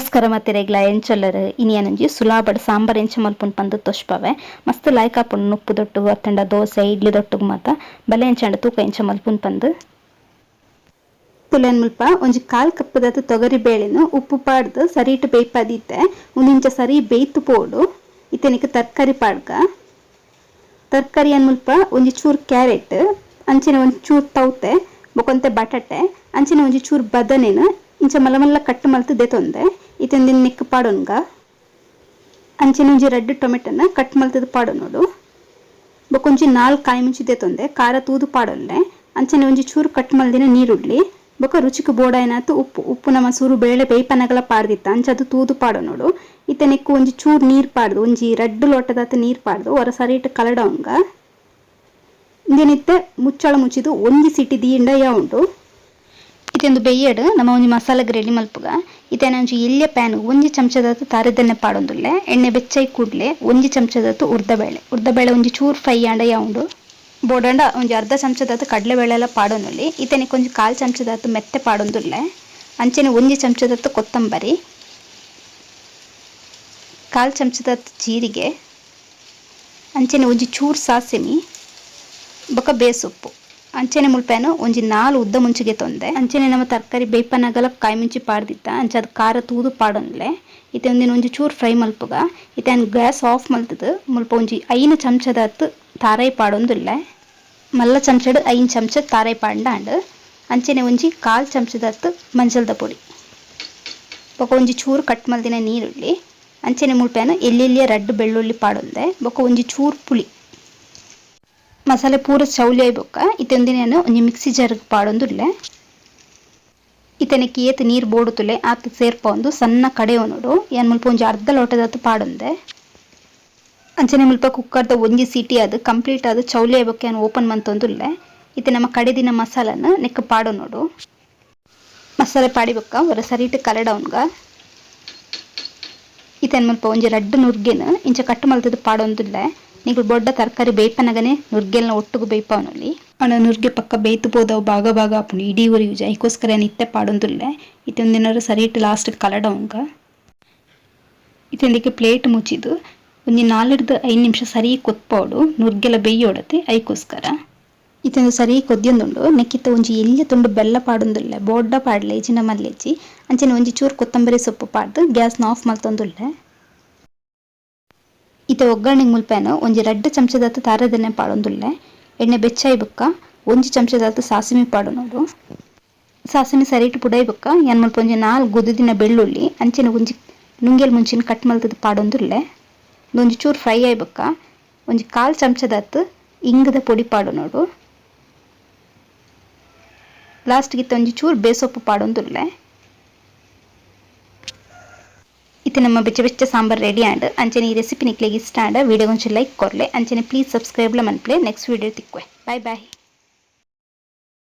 ನಮಸ್ಕಾರ ಮತ್ತಿರೆಗ್ಲ ಎಂಚೊಲ್ಲರು ಇನಿಯನಂಜಿ ಸುಲಾಬಡ್ ಸಾಂಬಾರ್ ಎಂಚ ಮಲ್ಪುನ್ ಪಂದ್ ತೊಷ್ಪವೆ ಮಸ್ತ್ ಲಾಯ್ಕ್ ಆಪುಂಡು ನುಪ್ಪು ದೊಟ್ಟುಗು ಅತ್ತಂಡ ದೋಸೆ ಇಡ್ಲಿ ದೊಟ್ಟುಗು ಮಾತ ಬಲೆ ಎಂಚಾಂಡ ತೂಕ ಎಂಚ ಮಲ್ಪುನ್ ಪಂದ್. ತುಲೆನ್ ಮುಲ್ಪ ಒಂಜಿ ಕಾಲ್ ಕಪ್ಪುದಾತ್ ತೊಗರಿ ಬೇಳೆನ್ ಉಪ್ಪು ಪಾಡ್ದ್ ಸರಿಟ್ ಬೇಯ್ಪಾದಿತ್ತೆ. ಉಂದು ಇಂಚ ಸರಿ ಬೇಯ್ತ್ ಪೋಡು. ಇತ್ತೆ ತರ್ಕಾರಿ ಪಾಡ್ಗ. ತರ್ಕಾರಿ ಮುಲ್ಪ ಒಂಜಿ ಚೂರು ಕ್ಯಾರೆಟ್, ಅಂಚನೆ ಒಂಜಿ ಚೂರು ತೌತೆ, ಬೊಕೊಂತೆ ಬಟಾಟೆ, ಅಂಚನೆ ಒಂಜಿ ಚೂರು ಬದನೆನ್ ಇಂಚ ಮಲ್ಲ ಮಲ್ಲ ಕಟ್ ಮಲ್ತ್ ದೆತೊಂದೆ. ಇತ್ತೆ ಉಂದೆನ್ ನೆಕ್ಕ್ ಪಾಡೊನ್ಗ. ಅಂಚನೆ ಒಂಜಿ ರಡ್ಡ್ ಟೊಮೆಟೊನ ಕಟ್ ಮಲ್ತುದು ಪಾಡೊನೊಡು. ಬೊಕ ಒಂಜಿ 4 ಕಾಯಿ ಮುಂಚಿ ದೆತೊಂದೆ, ಖಾರ ತೂದು ಪಾಡೊನ್ಲೆ. ಅಂಚನೆ ಒಂಜಿ ಚೂರು ಕಟ್ ಮಲ್ದಿನ ನೀರುಳ್ಳಿ, ಬೊಕ ರುಚಿಕ್ ಬೋಡಾಯಿನಾತ್ ಉಪ್ಪು. ಉಪ್ಪು ನಮ ಸುರು ಬೇಳೆ ಬೇಯ್ಪನಗಲ ಪಾಡ್ದಿತ್ತ, ಅಂಚ ಅದು ತೂದು ಪಾಡೊನೊಡು. ಇತ್ತೆ ನೆಕ್ಕ್ ಒಂಜಿ ಚೂರು ನೀರ್ ಪಾಡ್ದು, ಒಂಜಿ 2 ಲೋಟದಾತ್ ನೀರ್ ಪಾಡ್ದು ಒರ ಸರಿಟ್ ಕಲಡವುಂಗ. ಇಂದೆನ್ ಇತ್ತೆ ಮುಚ್ಚಳ ಮುಚ್ಚಿದು ಒಂಜಿ ಸಿಟಿ ದೀಂಡ ಯಾವುಂಡು. ಇತ್ತೆ ಉಂದು ಬೇಯ್ಯಡ್ ನಮ ಒಂಜಿ ಮಸಾಲೆಗ್ ರೆಡಿ ಮಲ್ಪುಗ. ಇತ್ತೆ ಒಂಜಿ ಎಲ್ಯ ಪ್ಯಾನ್ ಒಂಜಿ ಚಮಚದಾತ್ ತಾರೆದೆಣ್ಣೆ ಪಾಡೊಂದುಲ್ಲೆ. ಎಣ್ಣೆ ಬೆಚ್ಚೈ ಕೂಡ್ಲೆ ಒಂಜಿ ಚಮಚದಾತ್ ಉರ್ದಬೇಳೆ. ಉರ್ದಬೇಳೆ ಒಂಜಿ ಚೂರು ಫ್ರೈ ಆಂಡ ಯಾವುಂಡು. ಬೋಡಂಡ ಒಂಜಿ ಅರ್ಧ ಚಮಚದಾತ್ ಕಡಲೆಬೇಳೆಲ ಪಾಡೊನೊಲಿ. ಇತ್ತೆ ನೆಕ್ಕ್ ಒಂಜಿ ಕಾಲ್ ಚಮಚದಾತ್ ಮೆತ್ತೆ ಪಾಡೊಂದುಲ್ಲೆ. ಅಂಚನೆ ಒಂಜಿ ಚಮಚದಾತ್ ಕೊತ್ತಂಬರಿ, ಕಾಲ್ ಚಮಚದಾತ್ ಜೀರಿಗೆ, ಅಂಚನೆ ಒಂಜಿ ಚೂರು ಸಾಸಿಮಿ, ಬೊಕ ಬೇಸೊಪ್ಪು. ಅಂಚನೆ ಮುಲ್ಪೇನು ಒಂಜಿ 4 ಉದ್ದ ಮುಂಚಿಗೆ ತೊಂದೆ. ಅಂಚನೆ ನಮ್ಮ ತರಕಾರಿ ಬೇಯ್ಪನಗಲ ಕಾಯಿ ಮುಂಚಿ ಪಾಡ್ದಿತ್ತ, ಅಂಚ ಅದು ಖಾರ ತೂದು ಪಾಡೊನ್ಲೆ. ಇತ್ತೆ ಒಂದಿನ ಒಂಜಿ ಚೂರು ಫ್ರೈ ಮಲ್ಪುಗ. ಇತ್ತೆ ಅನ್ ಗ್ಯಾಸ್ ಆಫ್ ಮಲ್ತುದು ಮುಲ್ಪ ಒಂಜಿ 5 ಚಮಚದಾತ್ ತಾರೈ ಪಾಡೊಂದುಲ್ಲೆ. ಮಲ್ಲ ಚಮಚಡ್ 5 ಚಮಚ ತಾರೈ ಪಾಡ್ಂಡಾಂಡ್. ಅಂಚನೆ ಒಂಜಿ ಕಾಲ್ ಚಮಚದಾತ್ ಮಂಜಲ್ದ ಪೊಡಿ, ಬೊಕ ಒಂಜಿ ಚೂರು ಕಟ್ ಮಲ್ದಿನ ನೀರುಳ್ಳಿ, ಅಂಚನೆ ಮುಲ್ಪೇನು ಎಲ್ಲೆಲ್ಲಿಯ 2 ಬೆಳ್ಳುಳ್ಳಿ ಪಾಡೊಂದೆ, ಬೊಕ ಒಂಜಿ ಚೂರು ಪುಳಿ. ಮಸಾಲೆ ಪೂರ ಚೌಲಿ ಆಯ್ ಬೊಕ್ಕ ಇತ್ತೆ ಒಂದಿನ ಒಂಜಿ ಮಿಕ್ಸಿ ಜಾರ್ಗ್ ಪಾಡೊಂದುಲ್ಲೆ. ಇತ್ತೆ ನೆಕ್ಕ್ ಏತ್ ನೀರ್ ಬೋಡುತುಲೆ ಆತ್ ಸೇರ್ಪೊಂದು ಸಣ್ಣ ಕಡೆಯೊನೊಡು. ಯಾನ್ ಮುಲ್ಪ ಒಂಜಿ ಅರ್ಧ ಲೋಟದಾತ್ ಪಾಡೊಂದೆ. ಅಂಚನೆ ಮುಲ್ಪ ಕುಕ್ಕರ್ದ ಒಂಜಿ ಸೀಟಿ ಆದ್ ಕಂಪ್ಲೀಟ್ ಆದ್ ಚೌಲಿ ಆಯ್ ಬೊಕ್ಕ ಯಾನ್ ಓಪನ್ ಮಂತೊಂದುಲ್ಲೆ. ಇತ್ತೆ ನಮ ಕಡೆದಿನ ಮಸಾಲನ್ ನೆಕ್ಕ್ ಪಾಡೊನೊಡು. ಮಸಾಲೆ ಪಾಡಿ ಬೊಕ್ಕ ಒರ ಸರಿಟ್ ಕಲಡವುನ್ಗ. ಇತ್ತೆ ಮುಲ್ಪ ಒಂಜಿ 2 ನುರ್ಗೆನ್ ಇಂಚ ಕಟ್ ಮಲ್ತುದು ಪಾಡೊಂದುಲ್ಲೆ. ನಿಕುಲು ಬೊಡ್ಡ ತರಕಾರಿ ಬೇಯ್ಪನಗನೆ ನುರ್ಗೆಲ್ನ ಒಟ್ಟುಗು ಬೇಯ್ಪವನೊಲಿ. ಆಂಡ ನುರ್ಗೆ ಪಕ್ಕ ಬೇಯ್ತು ಪೋದವು ಭಾಗ ಭಾಗ ಆಪುಂಡು, ಇಡೀ ಒರಿಯುಜಿ. ಐಕೋಸ್ಕರ ಯಾನ್ ಇತ್ತೆ ಪಾಡೊಂದುಲ್ಲೆ. ಇತ್ತೆ ಒಂದಿನರ ಸರಿಟ್ ಲಾಸ್ಟ್ ಕಲಡವುಂಗ. ಇತ್ತೆ ಉಂದೆಕ್ ಪ್ಲೇಟ್ ಮುಚ್ಚಿದು ಒಂಜಿ 4 ರ್ದ್ 5 ನಿಮಿಷ ಸರಿ ಕೊತ್ಪೋಡು, ನುರ್ಗೆಲ ಬೇಯ್ಯೋಡತೆ ಐಕೋಸ್ಕರ. ಇತ್ತೆ ಉಂದು ಸರಿ ಕೊದ್ಯೊಂದುಂಡು. ನೆಕ್ಕಿತ್ತ ಒಂಜಿ ಎಲ್ಯ ತುಂಡು ಬೆಲ್ಲ ಪಾಡೊಂದುಲ್ಲೆ. ಬೋಡ್ಡ ಪಾಡ್ಲೆ, ಇಜಿಂಡ ಮಲ್ಲೆಜ್ಜಿ. ಅಂಚನೆ ಒಂಜಿ ಚೂರು ಕೊತ್ತಂಬರಿ ಸೊಪ್ಪು ಪಾಡ್ದು ಗ್ಯಾಸ್ನ ಆಫ್ ಮಲ್ತೊಂದುಲ್ಲೆ. ಇತ್ತೆ ಒಗ್ಗರಣೆಗ್ ಮುಲ್ಪೇನು ಒಂಜಿ 2 ಚಮಚದಾತ್ ತಾರೆದೆಣ್ಣೆ ಪಾಡೊಂದುಲ್ಲೆ. ಎಣ್ಣೆ ಬೆಚ್ಚಾಯಿ ಬೊಕ್ಕ ಒಂಜಿ ಚಮಚದಾತ್ ಸಾಸಿಮೆ ಪಾಡೊನೊಡು. ಸಾಸಿಮೆ ಸರಿಟ್ ಪುಡಾಯಿ ಬೊಕ್ಕ ಯಾನ್ ಮುಲ್ಪ ಒಂಜಿ 4 ಗುದ್ದುದಿನ ಬೆಳ್ಳುಳ್ಳಿ, ಅಂಚನೆ ಒಂಜಿ ನುಂಗೆಲ್ ಮುಂಚಿನ ಕಟ್ ಮಲ್ತುದು ಪಾಡೊಂದುಲ್ಲೆ. ಒಂಜಿ ಚೂರು ಫ್ರೈ ಆಯಿ ಬೊಕ್ಕ ಒಂಜಿ ಕಾಲ್ ಚಮಚದಾತ್ ಇಂಗುದ ಪೊಡಿ ಪಾಡೊನೊಡು. ಲಾಸ್ಟ್ ಗಿತ್ತ ಒಂಜಿ ಚೂರು ಬೇಸೊಪ್ಪು ಪಾಡೊಂದುಲ್ಲೆ. ಇತ್ತೆ ನಮ್ಮ ಬೆಚ್ಚ ಬೆಚ್ಚ ಸಾಂಬಾರ್ ರೆಡಿ ಆಂಡ್. ಅಂಚನೆ ಈ ರೆಸಿಪಿ ನಿಕ್ಲೆಗ್ ಇಷ್ಟ ಆಂಡ ವಿಡಿಯೋ ಒಂಚೂರು ಲೈಕ್ ಕೊರ್ಲೆ. ಅಂಚನೆ ಪ್ಲೀಸ್ ಸಬ್ಸ್ಕ್ರೈಬ್ ಲ ಮನ್ಪುಲೆ. ನೆಕ್ಸ್ಟ್ ವಿಡಿಯೋ ತಿಕ್ಕುವೆ. Bye boy.